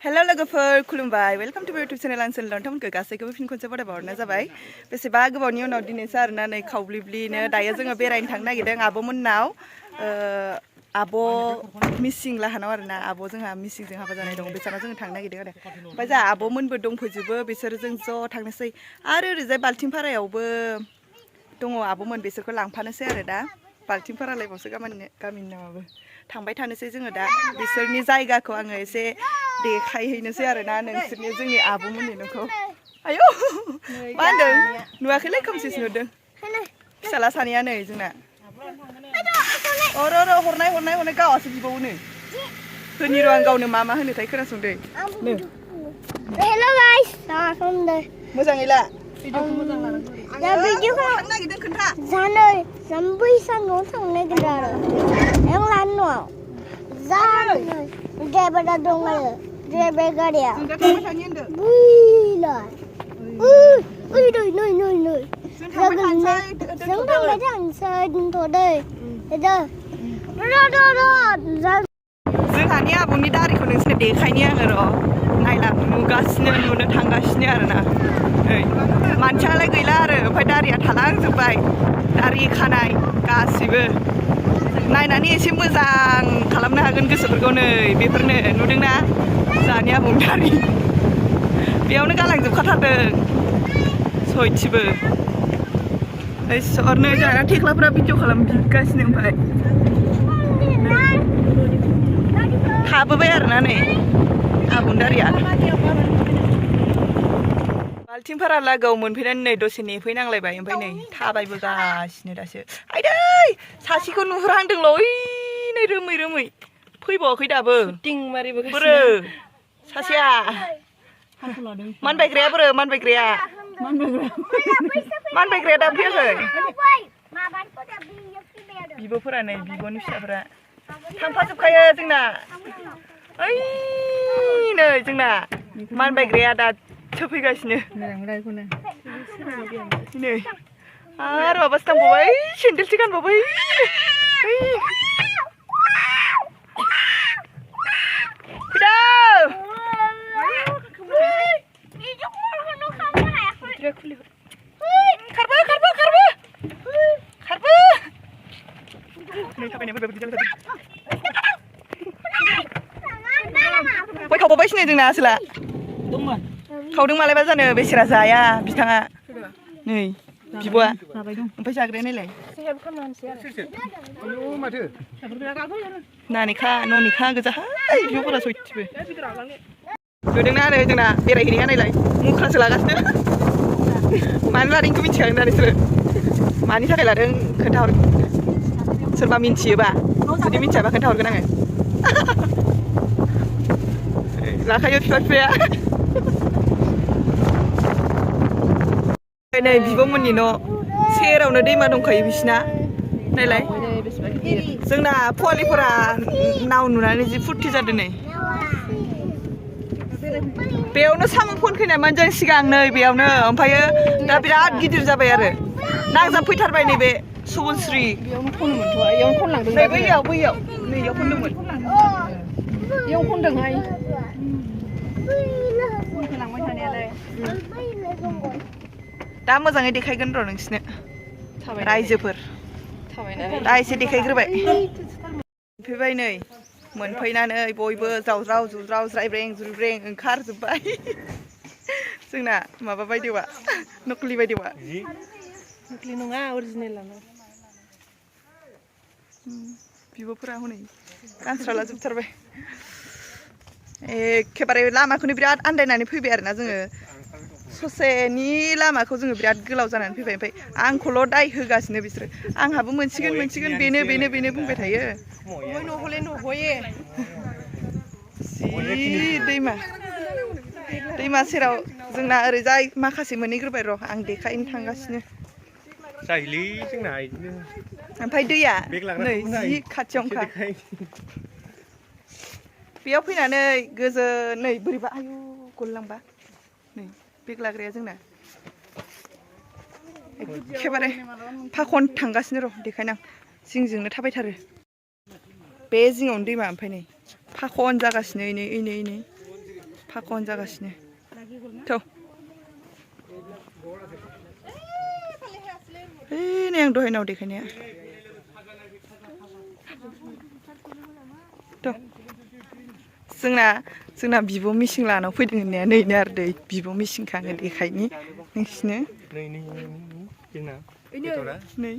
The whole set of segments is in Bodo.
हेलो लोगोफोर खुलुमबाय वेलकाम टू इउटुब चेनेल आनसोल नोंथांमोनखौ गासैखौबो फिन खनसे बरायबावहरनाय जाबाय बेसेबा गोबावनि उनाव दिनैसो आरोना नै खावब्लिब्लिनो दायो जोङो बेरायनो थांनो नागिरदों आब'मोननाव आब' मिसिं लाहानाव आरोना आब' जोंहा मिसिंजों हाबा जानाय दं बेसानाव जोङो थांनो नागिरदों आरो ओमफ्राय जोंहा आब'मोनबो दंफैजोबो बिसोरो जों ज' थांनोसै आरो ओरैजाय बाल्थिंफारायावबो दङ आब'मोन बिसोरखौ लांफानोसै आरो दा बाल्थिंफारालायबावसो गामिनि नामाबो थांबाय थानोसै जोङो दा बिसोरनि जायगाखौ आङो एसे देखायहैनोसै आरोना नोंसोरनि जोंनि आब'मोननि न'खौ आयौ मा होनदों नुवाखैलै खोमसिस नुदों फिसाला सानैया नै जोंना र' हरनाय गावासो बिबावोनो होनि र' आं गावनो मा होनोथाय खोनासंदो हेलो गाइस मोजाङै ला दा भिडिअखौ थांनो नागिरदों खोन्था जानै जाम्बै सानआव थांनो नागिरदों आरो आं लानो न'आव जानै ड्राइभारा दं आरो ड्राइभार गारिया जों दा थांबाय थानि होनदों बैलाय नै जों थांबाय थानोसै दोनथ'दो जोंहानि आबौनि दारिखौ नोंसोरनो देखायनि आङो र' नायला नुनो थांगासिनो आरोना मानसियालाय गैला आरो ओमफ्राय दारिया थालांजोब्बाय दारि खानाय गासिबो नायनानै एसे मोजां खालामनो हागोन गोसोफोरखौ नै बेफोरनो नुदोंना जोंहानि आबौनि दारि बेयावनो गालांजोबखाथारदों सयथिबो सरनो जोंहा थेख्लाफ्रा भिडिअ खालामगासिनो ओमफ्राय थाबोबाय आरोना नै आबौनि दारिया बाल्थिंफारा लागोआव मोनफैनानै नै दसे नेफैनांलायबाय ओमफ्राय नै थाबायबोगासिनो दासो आइदै सासेखौ नुहुरहांदोंल' ओइ नै रोमै फैबावाखै दाबो बोरो सासेया मानबायग्राया बोरो मानबायग्राया दाबो फैयाखै बिब'फोरा नै बिब'नि फिसाफोरा थांफाजोबखायो जोंना ओइ नै जोंना मानबायग्राया दासो फैगासिनो नै आरो माबासो थांबावबाय सेन्देलसो गानबावबाय खावबावबायसो नै जोंना आसोला खावदों मालायबा जानो बेसेरा जाया बिथाङा नै बिब'आ ओमफ्राय जाग्राया नायलाय नानिखा न'निखा गोजाहाय बिब'फोरा सयथिबो नुदोंना आरो जोंना बेरायहैनाया नायलाय मुख्रासो लागासिनो मानो लादोंखौ मिथिखागोन दा नोंसोरो मानि थाखाय लादों खोन्थाहर सोरबा मिन्थियोबा जुदि मिन्थियाबा खोन्थाहरगोन आङो लाखायो बिफाया नै बिब'मोननि न' सेरावनो दैमा दंखायो बिसिना नायलाय जोंना फवालिफोरा नाव नुनानै जि फुरथि जादों नै बेयावनो साम' खनखैनायमोन जों सिगां नै बेयावनो ओमफ्रायो दा बिराद गिदिर जाबाय आरो नांजाबफैथारबाय नैबे सुबुनस्रि बेयावनो खनोमोनथ' बेयावनो खनलांदों नै बैयाव नैयाव खनदोंमोन बेयाव खनदोंहाय खनलांबाय थानायालाय दा मोजाङै देखायगोन र' नोंसिनो रायजोफोर दा एसे देखायग्रोबाय मोनफैबाय नै मोनफैनानै बयबो जावज्राव जुज्राव ज्रायब्रें जुरब्रें ओंखारजोब्बाय जोंना माबा बायदिवा नक्लि बायदिवा नक्लि नङा अरिजिनेलानो बिब'फोरा हनै गानस्राला जोबथारबाय एखेबारे लामाखौनो बिराद आन्दायनानै फैबाय आरोना जोङो ससेनि लामाखौ जोङो बिराद गोलाव जानानै फैबाय ओमफ्राय आंखौल' दाय होगासिनो बिसोरो आंहाबो मोनसिगोन बेनो बुंबाय थायो जि दैमा सेराव जोंना ओरैजाय माखासे मोनहैग्रोबाय र' आं देखायनो थांगासिनो ओमफ्राय दैया नै जि खाथियावनोखा बेयाव फैनानै गोजोनै बोरैबा आयु गलांबा नै बेग लाग्राया जोंना एखेबारे फाखन थांगासिनो र' देखायनां जिंजोंनो थाबायथारो बे जिङावनो दैमा ओमफ्राय नै फाखन जागासिनो नै 사건 자가시네. 저. 에이, 내가 너 해놔 어디 가냐? 저. जोंना बिब' मिसिं लाना फैदों होननाया नैनो आरो दै बिब' मिसिंखौ आङो देखायनि नोंसिनो नै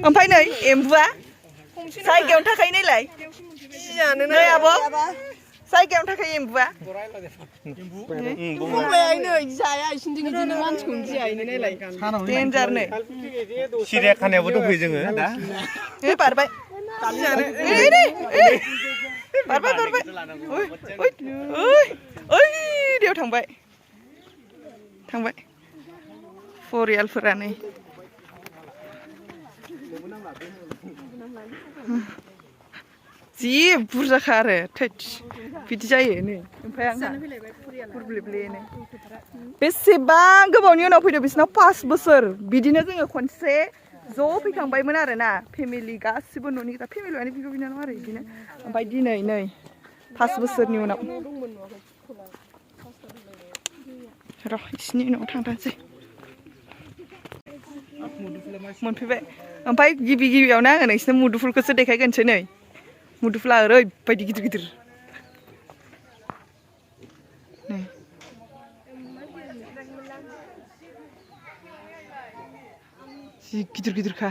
ओमफ्राय नै एम्बुआ जायगायावनो थाखायो नायलाय नै आब' जायगायावनो थाखायो एम्बुआ देन्जार नै सिरियाखानायावबो दंफैयो जोङो दा बारबाय बारबाय ओइ दैयाव थांबाय फरियालफोरा नै जि बुरजाखा आरो थैद बिदि जायो नै ओमफ्राय आंहा बुरब्लेब्लेनो बेसेबां गोबावनि उनाव फैदों बिसोरनाव 5 बोसोर बिदिनो जोङो खनसे ज' फैखांबायमोन आरो ना फेमिलि गासिबो न'नि गोजा फेमिलि माने बिब' बिनानाव आरो बिदिनो ओमफ्राय दिनै नै 5 बोसोरनि उनाव र' इसिनि उनाव थांथारसै मोनफैबाय ओमफ्राय गिबियावनो आङो नोंसिनो मुदुफुलखौसो देखायगोनसै नै मुदुफुला ओरैबायदि गिदिर नै जि गिदिरखा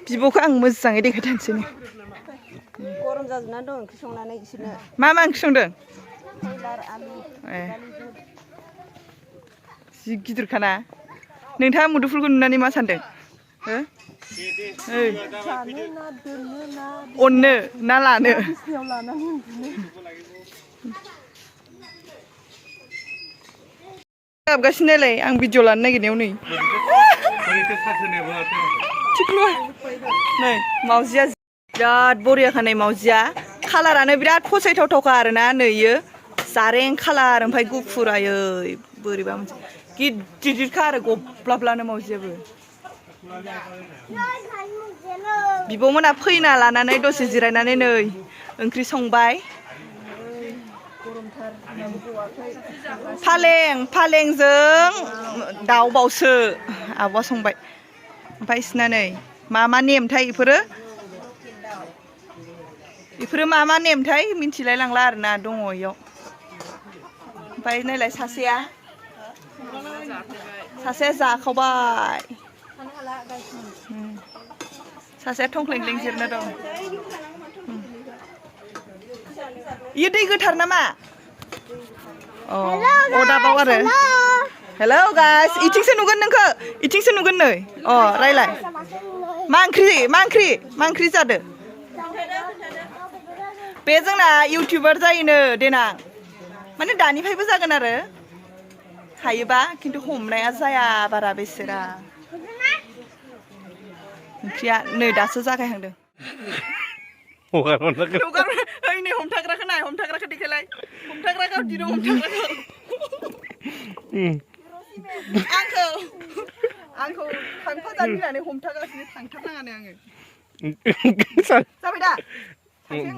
बिब'खौ आं मोजाङै देखायथारसै नै गरम जाजोबनानै दं ओंख्रि संनानै बिसोरनो मा ओंख्रि संदों ए जि गिदिरखाना नोंथाङा मुदुफुलखौ नुनानै मा सानदों हो अननो ना लानो गाबगासिनोलाय आं भिडिअ लानो नागिरनायाव नै नै मावजिया बिराद बरियाखा नै मावजिया कालारानो बिराद फसायथावथावखा आरोना नैयो जारें कालार ओमफ्राय गुफुर आयै बोरैबा मोनसे गिदिरखा आरो गब्लाब्लानो मावजियाबो बिब'मोना फैना लानानै दसे जिरायनानै नै ओंख्रि संबाय फालेंजों दाउबावसो आब'आ संबाय ओमफ्राय सिना नै मा नेमथाय बेफोरो मा नेमथाय मिन्थिलाय लांला आरोना दङ इयाव ओमफ्राय नायलाय सासेया जाखावबाय सासेया थंख्लेंख्लें जिरना दं इयो दै गोथार नामा अदाबाव आरो हेलौ गाइस इथिंसो नुगोन नोंखो इथिंसो नुगोन नै रायलाय मा ओंख्रि जादो बे जोंना इउटिउबार जायोनो देनां माने दानिफ्रायबो जागोन आरो हायोबा खिन्थु हमनाया जाया बारा बेसेरा ओंख्रिया नै दासो जागायहांदों नै हमथाग्राखौ देखायलाय हमथाग्राखौ दिनो आंखौ थांफाजानो होननानै हमथागासिनो थांथारनाङानो आङो जाबाय दा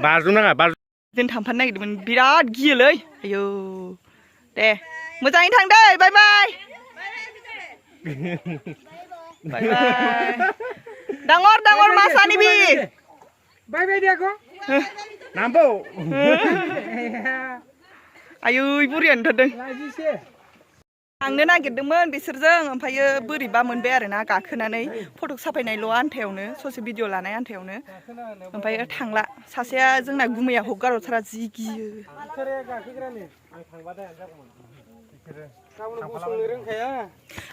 बाज्रुमनाङा जों थांफानो नागिरदोंमोन बिराद गियोलै आयौ दे मोजाङै थां दै बाय बाय डाঙर मासा निबि बाय बाय दियाको नाम्बो आयै बुरियानो थादों थांनो नागिरदोंमोन बिसोरजों ओमफ्रायो बोरैबा मोनबाय आरोना गाखोनानै फट' साफायनायल' आन्थायावनो ससे भिडिअ लानाय आन्थायावनो ओमफ्राय थांला सासेया जोंना गुमैया हगारहरथारा जि गियो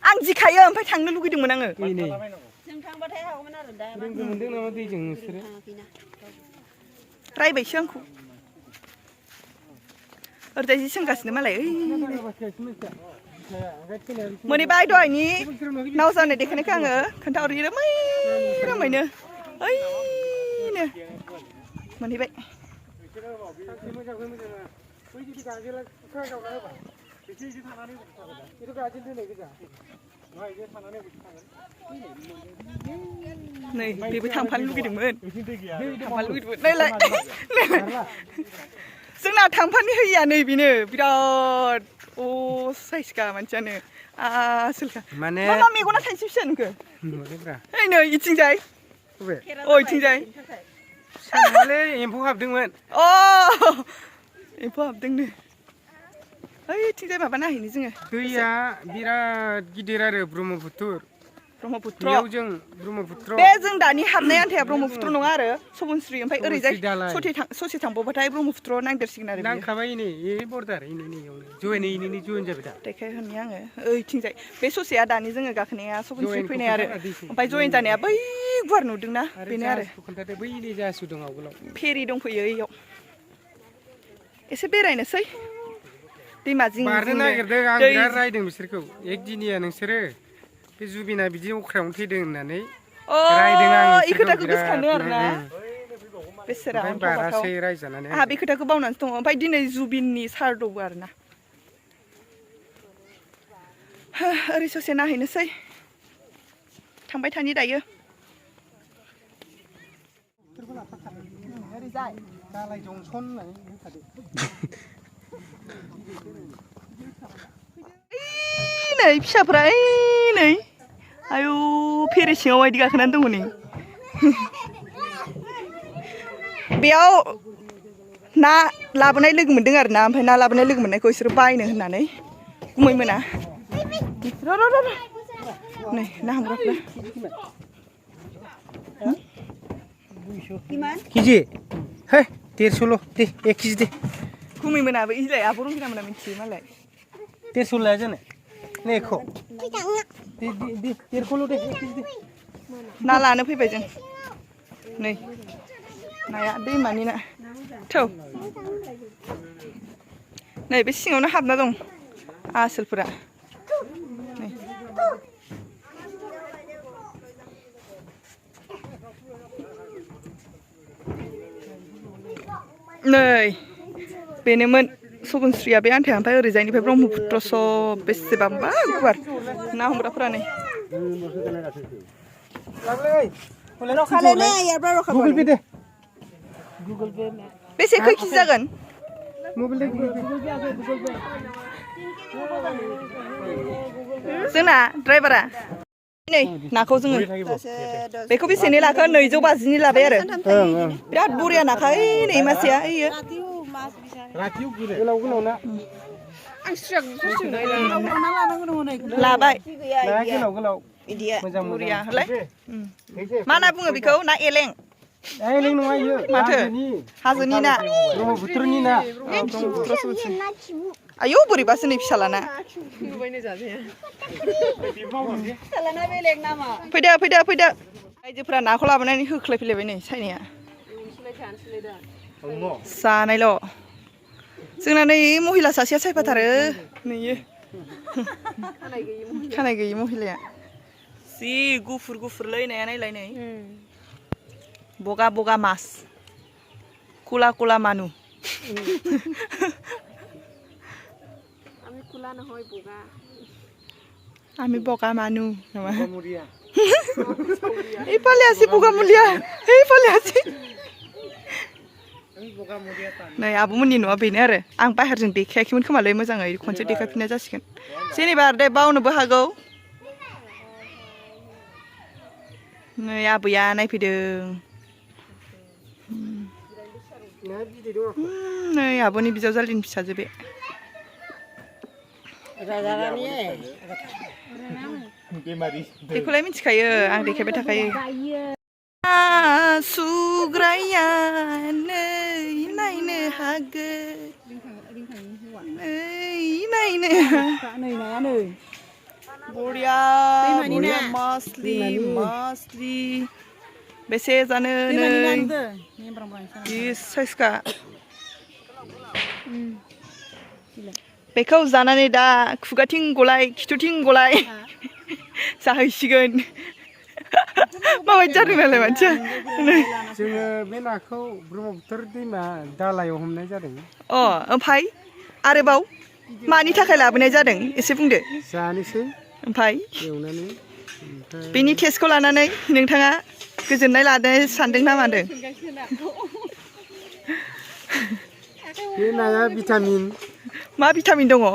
आं गिखायो ओमफ्राय थांनो लुगैदोंमोन आङो रायबायसो आंखौ ओरैजाय जि सोंगासिनो मालाय मोनहैबाय दहायनि नाव जानाय देखायनायखौ आङो खोन्थाहरयो रोमायनो ओइनो मोनहैबाय नै बेबो थांफानो लुगैदोंमोन नायलाय जोंना थांफानो होया नै बेनो बिराद साइसखा मानसियानो आसोलखा माने मा मेगना थाइसे फिसा नोंखो नुदोंब्रा ओइ नै इथिंजाय बबे इथिंजाय सानमाले एम्फौ हाबदोंमोन एम्फौ हाबदोंनो ओइथिंजाय माबा नायहैनो जोङो दैया बिराद गिदिर आरो ब्रह्मपुत्र ब्रह्मपुत्र बेयाव जों ब्रह्मपुत्र बे जों दानि हाबनाय आन्थाया ब्रह्मपुत्र नङा आरो सबनस्रि ओमफ्राय ओरैजाय दालाय। ससे थांबावबाथाय ब्रह्मपुत्र नांदेरसिगोन आरो बियो नांखाबाय नै ए बर्डार इनियावनो जयन जाबाय दा देखायहोनि आङो ओइथिंजाय बे ससेया दानि जोङो गाखोनाया सबनस्रि जयेनखौ फैनाय आरो खोन्थाना दैखौ। ओमफ्राय जयेन जानाया बै गुवार नुदोंना बेनो आरो जाहाजखौ खोन्थादो बैनि जाहाज दं आवगोलाव फेरि दंफैयो इयाव एसे बेरायनोसै दैमा जिं बारनो जिंनो। नागिरदों आं दै बिराद रायदों बिसोरखौ एक दिनिया नोंसोरो बे जुबिना बिदि अख्रायावनो थैदों होननानै रायदों आं इ खोथाखौ गोसोखांदों आरो ना बेसेरा ओमफ्राय बारासै रायजानानै आंहा बे खोथाखौ बावनानैसो दङ ओमफ्राय दिनै जुबिननि सारदौबो आरो ना ओरै ससे नायहैनोसै थांबाय थानि दायो दालाय जंसन होननानै बुंखादो नै फिसाफ्रा नै आयु फेरे सिङाव बायदि गाखोनानै दङ नै बेयाव ना लाबोनाय लोगो मोनदों आरो ना ओमफ्राय ना लाबोनाय लोगो मोननायखौ बिसोरो बायनो होननानै गुमै मोना नै ना हमग्राफ्रा केजि हे 150 दे 1 केजि दे गुमै मोनाबो इलाय आब' रंगिना मोना मिथियो मालाय 150 लाया जानो नेखौ दे 150 दे 1 केजि दे ना लानो फैबाय जों नै नाया दैमानि ना थौ नै बे सिङावनो हाबना दं आसोलफोरा नै नै बेनोमोन सबनस्रिया बे आन्थाया ओमफ्राय ओरैजायनिफ्राय ब्रह्मपुत्र सब बेसेबांबा गुवार ना हमग्राफोरा नै गुगल पे दे बेसे खै केजि जागोन मबाइल दे जोंना ड्राइभारा नै नाखौ जोङो बेखौ बेसेनि लाखो 250नि लाबाय आरो बिराद बरिया नाखा ओइ नै मासेया ओइयो गोलाव ना लाबाय गोलाव मोजां बरिया होलाय मा ना बुङो बेखौ ना एलें एलें नङा इयो माथो हाजोनि ना ब्रह्मपुत्रनि ना आयौ बोरैबासो नै फिसालाना फैदो रायजोफोरा नाखौ लाबोनानै होख्लायफैलायबाय नै सायनाया जानायल' जोंना नै महिला सासेया सायफाथारो नैयो खानाय गैयि महिलाया जि गुफुरलै नाया नायलाय नै बगा मास कुला मानु আমি বগা মানুহ এইফালে আছে বগামুলিয়া এইফালে আছে नै आब'मोननि न'आ बेनो आरो आं बाहेरजों देखायाखैमोन खोमालै मोजाङै खनसे देखायफिननाय जासिगोन जेनेबा दे बावनोबो हागौ नै आबैया नायफैदों नै आब'नि बिजावजालिनि फिसाजो बे बेखौलाय मिथिखायो आं देखायबाय थाखायो सुग्राया नै नायनो हागोन नै नायनो बरिया मासलि बेसे जानो नै साइजखा बेखौ जानानै दा खुगाथिं गलाय खिथुथिं गलाय जाहैसिगोन माबायदि जादों नालाय मानसिया जोङो बे नाखौ ब्रह्मपुत्र दैमा दालायाव हमनाय जादों ओमफ्राय आरोबाव मानि थाखाय लाबोनाय जादों एसे बुंदो जानोसै ओमफ्राय एवनानै बेनि टेस्टखौ लानानै नोंथाङा गोजोननाय लानो सानदों ना मादों बे नाया भिटामिन मा भिटामिन दङ मा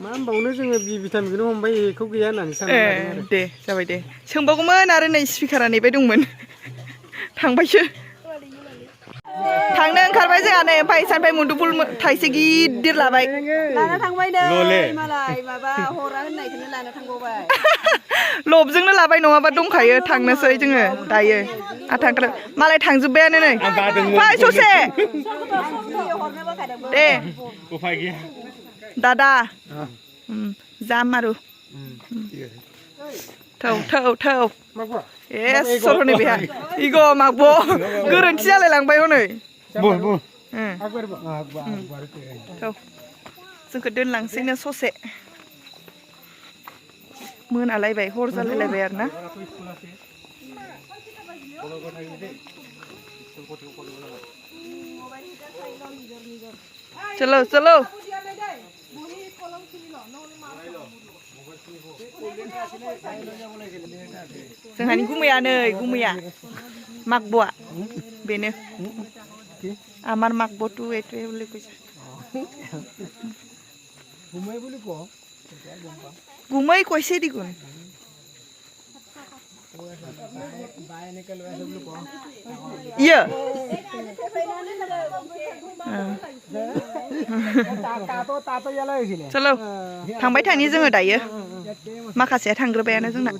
होनबावनो जोङो बि भिटामिनखौनो हमबाय बेखौ गैया होननानै सानना लादों आरो दे जाबाय दे सोंबावगौमोन आरो नै स्पिकारा नेबाय दंमोन थांबायसो थांनो ओंखारबाय जोंहा नै ओमफ्राय सानफाय मुदुफुल थाइसे गिदिर लाबाय लाना थांबाय नै मालाय माबा हरा होननायखौनो लाना थांबावबाय लबजोंनो लाबाय नङाबा दंखायो थांनोसै जोङो दायो थांथार मालाय थांजोब्बायानो नै फै ससे दे दादा जा मारु थौ थौ थौ ए सरहनै बेहा इग' मागब' गोरोन्थि जालायलांबाय हनै थौ जोंखौ दोनलांसैनो ससे मोनालायबाय हर जालायलायबाय आरो ना चलो चलो जोंहानि गुमैया नै गुमैया मागब'आ बेनो आमार मागब'टु एटु বুলি কৈছে গুমাই কৈছে দেখোন ইয়ে चलो थांबाय थानि जोङो दायो माखासेया थांग्रोबायानो जोंना